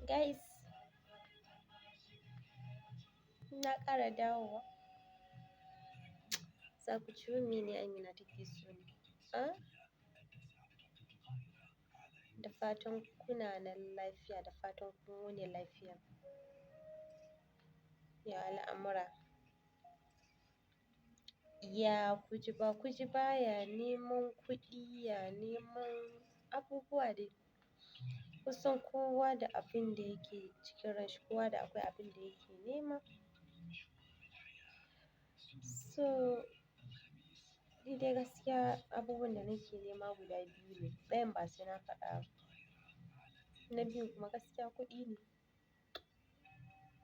Guys, na ƙara dawowa. Za ku ci mene Amina take so ne? Ah? Da fatan kuna nan lafiya, da fatan kun wuni lafiya. Ya al'amura. Ya kujiba kujiba, ya neman kuɗi, ya neman abubuwa dai. Kusan kowa da abin da yake cikin ranshi, kowa da akwai abin da yake nema. So, ni dai gaskiya abubuwan da nake nema guda biyu ne. Ɗayan ba sai na faɗa ba. Na biyun kuma gaskiya kuɗi ne.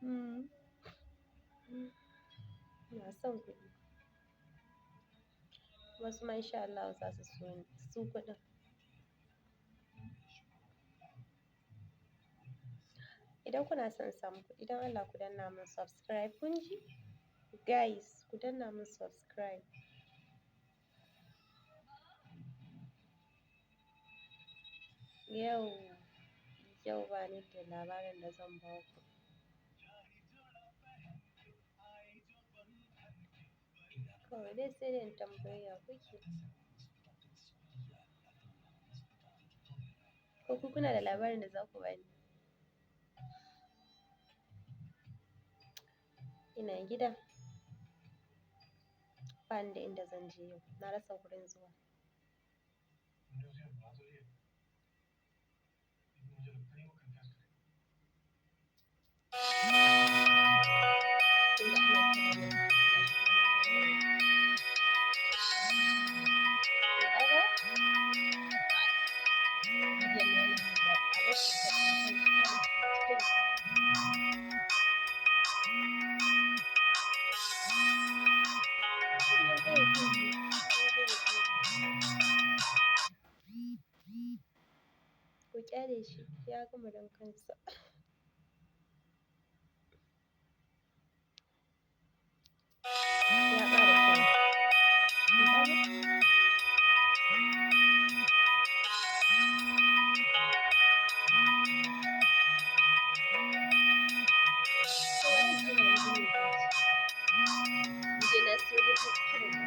Hmm. Ina son kuɗi. Wasu ma in sha Allahu za su so ni, su kuɗin. Idan kuna son in samu kuɗi, don Allah ku danna mun subscribe. Kun ji? Guys, ku danna mun subscribe. Yau, yau bani da labarin da zan ba ku. Kawai dai sai dai in tambayi ya kuke. Ko ku kuna da labarin da za ku bani? Ina gida. Bani da inda zan je yau. Na rasa wurin zuwa. Tunda ana kira na, gashi kuma na dawo. In ɗaga? Bidiyon nan yana min daɗi. A barshi kai, kai, kai, kai. Wannan zai fi ni, wannan zai fi ni. Ku ƙyale shi, ya gama don kansa. Ya ƙara kira. In ɗaga? To wannan kira yanzu ne zai ci. Ni dai na siyo dubu kiran.